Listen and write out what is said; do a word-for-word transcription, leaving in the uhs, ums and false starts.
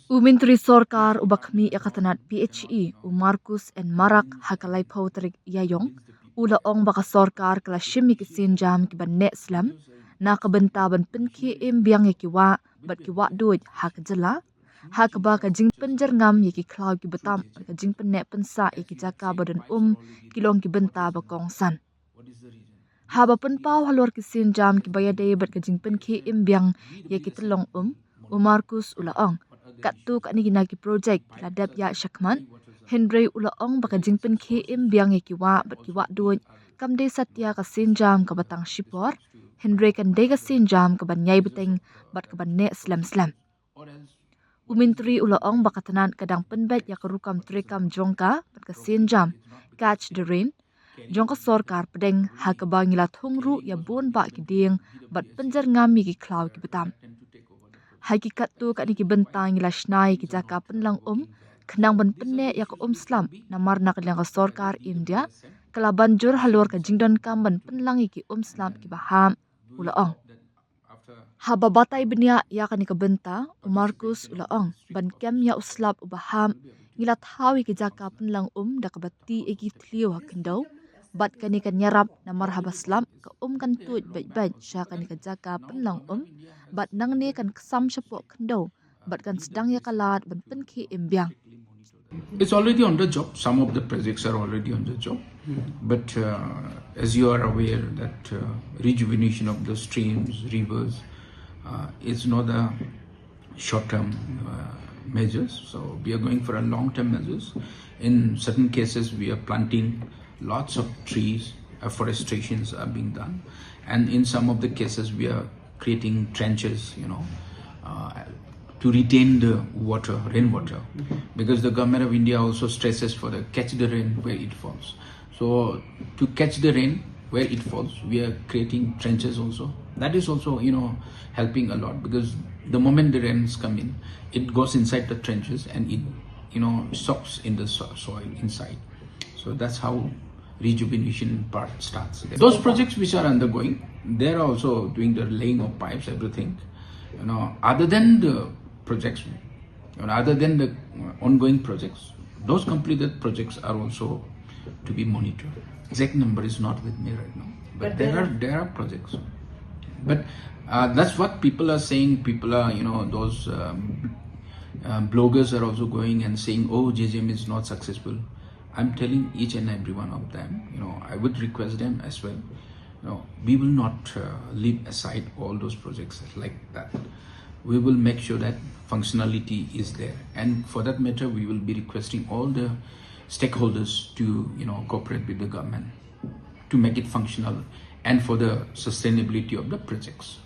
U Myntri Sorkar uba khmih ïa ka tnat P H E, u Marcuise N Marak, ha ka laiphew tarik Ïaïong, u la ong ba ka sorkar ka la shim ïa ki sienjam kiban neh slem na ka bynta ban pynkhie im biang ïa ki wah bad ki wah duid ha ka jylla, ha kaba ka jingpynjyrngam ïa ki khlaw ki btam bad ka jingpynneh pynsah ïa ki jaka ba don um ki long ki bynta ba kongsan. Haba pynpaw halor ki sienjam kiba ïadei bad ka jingpynkhie im biang ïa ki tyllong um, u Marcuise u la ong, katto katne kine ki projek ki la dep ïaid shakhmat, hynrei u la ong ba ka jingpynkhie im biang ïa ki wah bad ki wah duid kam dei satia ka sienjam kaba tang shipor, hynrei kan dei ka sienjam kaban ïai bteng bad kaban neh slem slem. U Myntri u la ong ba ka tnat ka dang pynbeit ïa ka rukom treikam jong ka bad ka sienjam Catch the Rain jong ka sorkar pdeng, ha kaba ngi la thung ruh ïa bun bah ki dieng bad pynjyrngam ïa ki khlaw ki btam. Ha ki katto katne ki bynta ngi la shna ïa ki jaka pynlang um khnang ban pynneh ïa ka um slap, namar na ka liang ka sorkar India ka la ban jur halor ka jingdonkam ban pynlang ïa ki um slap kiba hap, u la ong. Haba batai bniah ïa kane ka bynta, u Marcuise u la ong, ban kem ïa u slap uba hap, ngi la thaw ïa ki jaka pynlang um da kaba tih ïa ki thliew ha khyndew, bad kane kan ïarap namar haba slap ka um kan tuid beit beit sha kane ka jaka pynlang um, bad nangne kan ksam shapoh khyndew bad kan sdang ïa ka lad ban pynkhie im biang. It's already on the job. Some of the projects are already on the job. But uh, as you are aware that uh, rejuvenation of the streams, rivers, uh, is not a short-term uh, measures. So we are going for a long-term measures. In certain cases, we are planting lots of trees. Afforestations are being done, and in some of the cases, we are creating trenches, you know, uh, to retain the water, rainwater, because the Government of India also stresses for the catch the rain where it falls. So to catch the rain where it falls, we are creating trenches also. That is also, you know, helping a lot, because the moment the rains come in, it goes inside the trenches and it, you know, soaks in the so- soil inside. So that's how rejuvenation part starts. Those projects which are undergoing, they're also doing the laying of pipes, everything. You know, other than the projects, you know, other than the uh, ongoing projects, those completed projects are also to be monitored. Exact number is not with me right now, but, but there, there are there are projects. But uh, that's what people are saying. People are, you know, those um, uh, bloggers are also going and saying, "Oh, J J M is not successful." I'm telling each and every one of them, you know, I would request them as well. You know, we will not uh, leave aside all those projects like that. We will make sure that functionality is there, and for that matter, we will be requesting all the stakeholders to, you know, cooperate with the government to make it functional and for the sustainability of the projects.